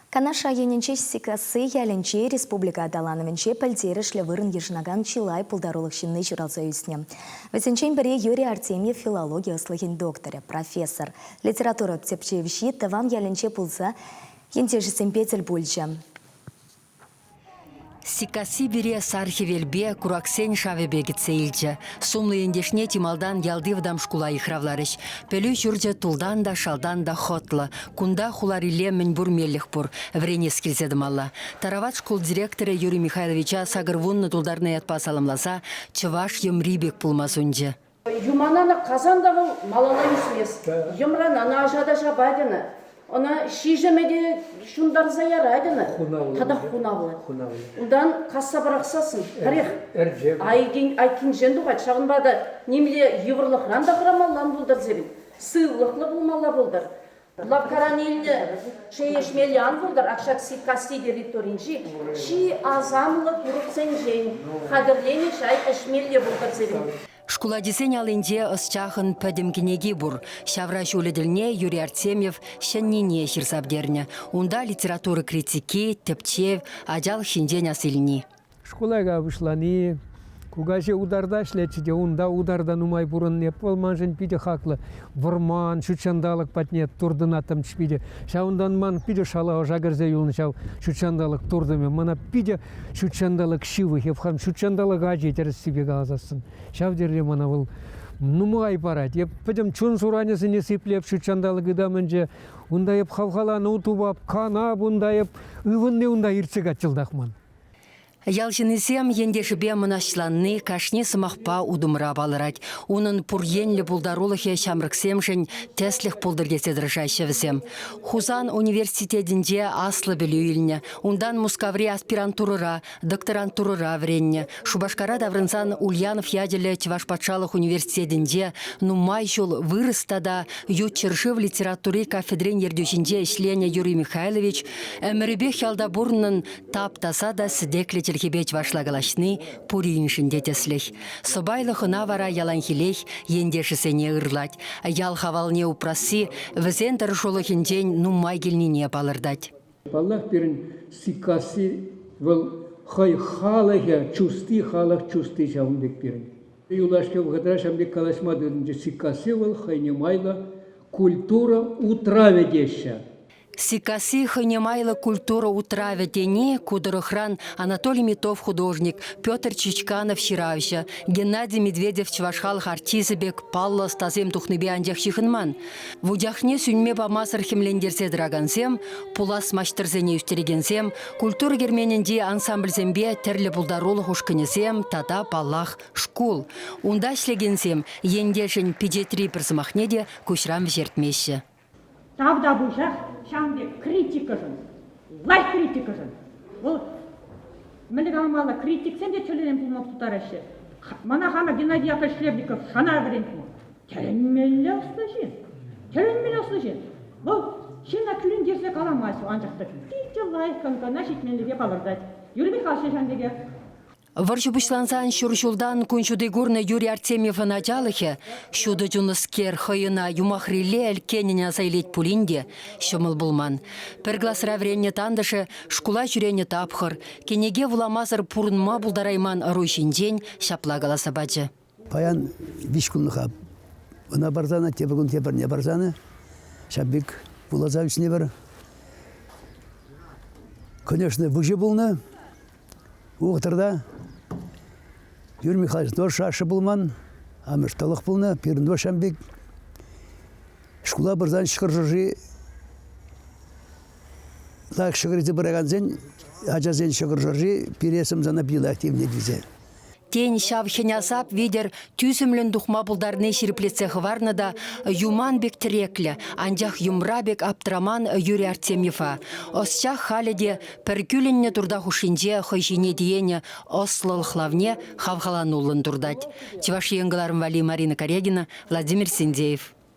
Канаш районӗнчи Сиккасси ялӗнче республика аталанӑвӗнче пӗлтерӗшлӗ вырӑн йышӑнакан чылай пултарулӑх ҫынни ҫуралса ӳснӗ. Вӗсенчен пӗри Юрий Артемьев филологи ӑслӑхӗн докторӗ, профессор, литература тӗпчевҫи тӑван ялӗнче пулса ентешӗсемпе тӗл пулчӗ. Сиккасси пире сар хӗвелпе, кураксен шавӗпе кӗтсе илчӗ. Сумлӑ ентешне чи малтан ялти вӑтам шкула йыхравларӗҫ. Пӗлӳ ҫурчӗ тултан та, шалтан та хӑтлӑ. Кунта хуларилле мӗнпур меллӗх пур. Вӗренес килсе тӑмалла. Тарават шкул директорӗ Юрий Михайловича 80 тултарнӑ ятпа саламласа чӑваш йӑмри пек пулма сунчӗ. Юманана касан та вӑл малалла ӳсмест. Йӑмрана аҫа та ҫапать ӑна. Ӑна ҫиҫӗмӗ те ҫунтарса ярать ӑна. Тата хунавлӑ. Унтан касса пӑрахсассӑн пӗрех айккинчен тухать. Ҫавӑнпа та нимле йывӑрлӑхран та хӑрамалла ан пултӑр сирӗн. Сывлӑхлӑ пулмалла пултӑр. Лавккаран илнӗ чей ӗҫмелли ан пултӑр, ак ҫак Сиккасси территоринчи чи асамлӑ курӑксенчен хатӗрленӗ чай ӗҫмелле пултӑр сирӗн. Шкул ачисен аллинче ӑсчахӑн пӗтӗм кӗнеки пур. Ҫавра ҫулӗ тӗлне Юрий Артемьев ҫӗннине ҫырса пӗтернӗ. Унта литература критики, тӗпчев, ачалӑх ҫинчен ас илни. Шкула пуҫлани, кукаҫи утарта ӗҫлетчӗ те унта утарта нумай пурӑнни вӑл маншӑн питӗ хаклӑ. Вӑрман, ҫутҫанталӑк патне туртӑнаттӑмччӗ питӗ. Ҫавӑнтан ман питӗ шала ӑша кӗрсе юлнӑ ҫав ҫутҫанталӑк туртӑмӗ. Мана питӗ ҫутҫанталӑк ҫывӑх. Эп хам ҫутҫанталӑк ачи тӗрӗссипе каласассӑн. Ҫав тери мана вӑл нумай парать. Эп пӗтӗм чун суранӗсене сиплеп ҫутҫанталӑк ытамӗнче. Унта эп хавхалану тупап, канап унта эп ывӑнни унта иртсе кать йӑлтах ман. Ял ҫыннисем ентешӗпе мӑнаҫланни кашни сӑмахпа утӑмра палӑрать. Унӑн пур енлӗ пултарулӑхӗ ҫамрӑксемшӗн тӗслӗх пултӑр тесе тӑрӑшаҫҫӗ вӗсем. Хусан университетӗнче аслӑ пӗлӳ илнӗ. Унтан Мускаври аспирантурӑра, докторантурӑра вӗреннӗ. Шупашкара таврӑнсан Ульянов ячӗллӗ Чӑваш патшалӑх университетӗнче нумай ҫул вырӑс тата ют ҫӗршыв литератури кафедрин ертӳҫинче ӗҫленӗ Юрий Михайлович ӗмӗрӗпех ялта пурӑннӑн тап-таса та сӗтеклӗ чӗлхепе чӑвашла калаҫни пуриншӗн те тӗслӗх. Сӑпайлӑ хӑна вара яланхилех ентешӗсене ырлать, ял хавалне упрасси вӗсен тӑрӑшулӑхӗнчен нумай килнине палӑртать. Паллах, пирӗн Сиккасси вӑл хӑй халӑхӗ, чусти халӑх чусти ҫавӑн пек пирӗн. Юлашки вӑхӑтра ҫавӑн пек калаҫма тытӑнчӗ. Сиккасси вӑл хӑйне майлӑ культура утравӗ теҫҫӗ. Сиккасси хӑйне майлӑ культура утравӗ тени ку тӑрӑхран Анатолий Митов художник, Петр Чичканов ҫыравҫӑ, Геннадий Медведев чӑваш халӑх артисчӗ пек паллӑ ӑстасем тухнипе анчах ҫыхӑнман. Вучахне сӳнме памасӑр хӗмлентерсе тӑракансем, пулас маҫтӑрсене ӳстерекенсем, культура керменӗнчи ансамбльсемпе тӗрлӗ пултарулӑх ушкӑнӗсем тата, паллах, шкул. Унта ӗҫлекенсем ентешӗн пичетри пӗр сӑмахне те куҫран вӗҫертмеҫҫӗ. Тавтапуҫах ҫавӑн пек критикӑшӑн, лайӑх критикӑшӑн. Вӑл мӗнле каламалла, критиксем те тӗлӗнен пулма пултараҫҫӗ. Мана хама Геннадий Яковлевич Хлебников шана вӗрентнӗ. Тӗлӗнмелле ӑслӑ ҫын. Тӗлӗнмелле ӑслӑ ҫын. Вӑл ҫынна кӳрентерсе каламасть, анчах та питӗ лайӑх кӑна ҫитменлӗхе палӑртать. Юрий Михайлович ҫавӑн пекех. Вӑрҫӑ пуҫлансан ҫур ҫултан кун ҫути курнӑ Юрий Артемьевӑн ачалӑхӗ ҫутӑ чунлӑскер хӑй ӑна юмахрилле ӗлккенӗн аса илет пулин те ҫӑмӑл пулман. Пӗр класра вӗреннӗ тантӑшӗ шкула ҫӳренӗ тапхӑр, кӗнеке вуламасӑр пурӑнма пултарайман ӑру ҫинчен ҫапла каласа пачӗ. Паян виҫ кунлӑха ӑна парсана, тепӗр кун тепӗрне парсана ҫав пек вуласа ӳснӗ пӗр. Конечно, выҫӑ пулнӑ. Ухтӑрта Юрий Михайлович тоже ашшӗ пулман, амӑш тӑлӑх пулнӑ, пирӗн тоже ҫавӑн пек. Шкула пырсан ҫӑкӑр шӑрши лайӑх ҫӑкӑр илсе пыракансен ачасен ҫӑкӑр шӑрши пире сӑмсана питӗ лайӑх тивнӗ тесе. Тен, ҫав хӗн-асап витӗр тӳсӗмлӗн тухма пултарни ҫирӗплетсе хӑварнӑ та юман пек тӗреклӗ, анчах йӑмра пек аптраман Юрий Артемьева. Ӑсчах халӗ те пӗр кӳлӗннӗ турта хушшинче хӑй ҫине тиенӗ ӑслӑлӑх лавне хавхалануллӑн туртать. Чӑваш Ен кӑларӑм валли Марина Карягина, Владимир Синдеев.